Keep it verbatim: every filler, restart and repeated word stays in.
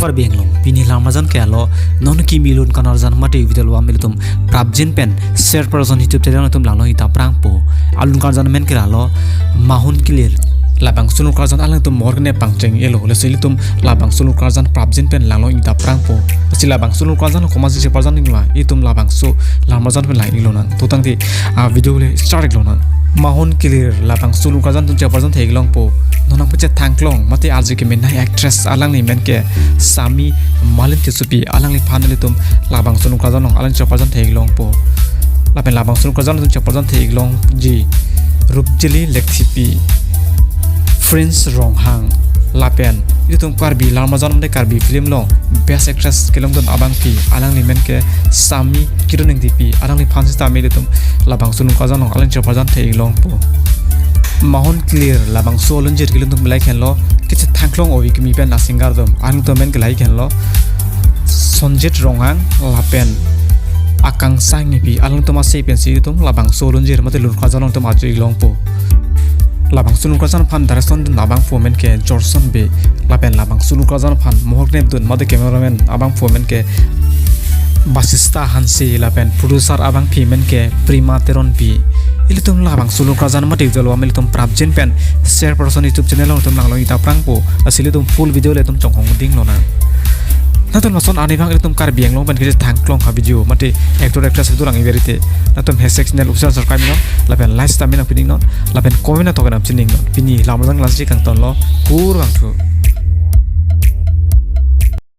Karbi Anglong, pini lamrajan ke alo, non kimi lun karjan mate video lo amil tum prapjin pen share person YouTube channel tum langlo ita prangpo. Alun karjan men ke alo Mahon Kilir. Labangso lun karjan alangtum mohor kene pangcheng elo, lasi ilitum labangso lun karjan prapjin pen langlo ita prangpo. Lasi labangso lun karjan komatsi cheparjan ningla, itum labangso lamrajan pen lang-ik lonang. To tangte a video le start-ik lonang. Mahon Kilir labangso lun karjan tum cheparjan thek longpo. Non nangpachethang klong mate arje kemenei actress alangli men ke Sami Malin Kesopi, alangliphan ilitum labangso lun karjan along alang cheparjan thek longpo. Lapen labangso lun karjan tum cheparjan thek longji Rupjili Lekthipi, Prince Ronghang, lapen ilitum Karbi lamrajan mate Karbi film along best actress kelongdun abangpi alangli men ke Sami Kidon Engtipi, alangliphan sitame ilitum labangso lun karjan along alang cheparjan thek longpo. Mahon Kilir labangso alunjir kelun tum lahei henlo, kachethang klong ovi kimi pen a singer atum, alangtum men ke lahei henlo Sonjit Ronghang lapen Akangsha Enghipi, alangtum ase pensi ilitum labangso alunjir mate lun karjan along tum ajo-ik longpo. Labangso lun karjan aphan direction dun abangpo men ke Jorson Bey, lapen labangso lun karjan aphan mohor nepdun mate cameraman abangpo men ke Basista Hanse, lapen producer abangpi men ke Prima Teronpi. Ilitum labangso lun karjan mate video lo amil tum prapjin pen share person YouTube channel along tum langlo ita prangpo. Lasi ilitum full video le tum chonghong ding lonang. Nangtum lason arni abang ilitum Karbi Anglong pen kachethang klong a video mate actor actress itu lang iverite, nangtum hashtag channel official subscribe non, lapen like sitame nangpi ning non, lapen comment athok nangpi ning non. Pini lamrajan lasi kangtonlo, kurvangthu.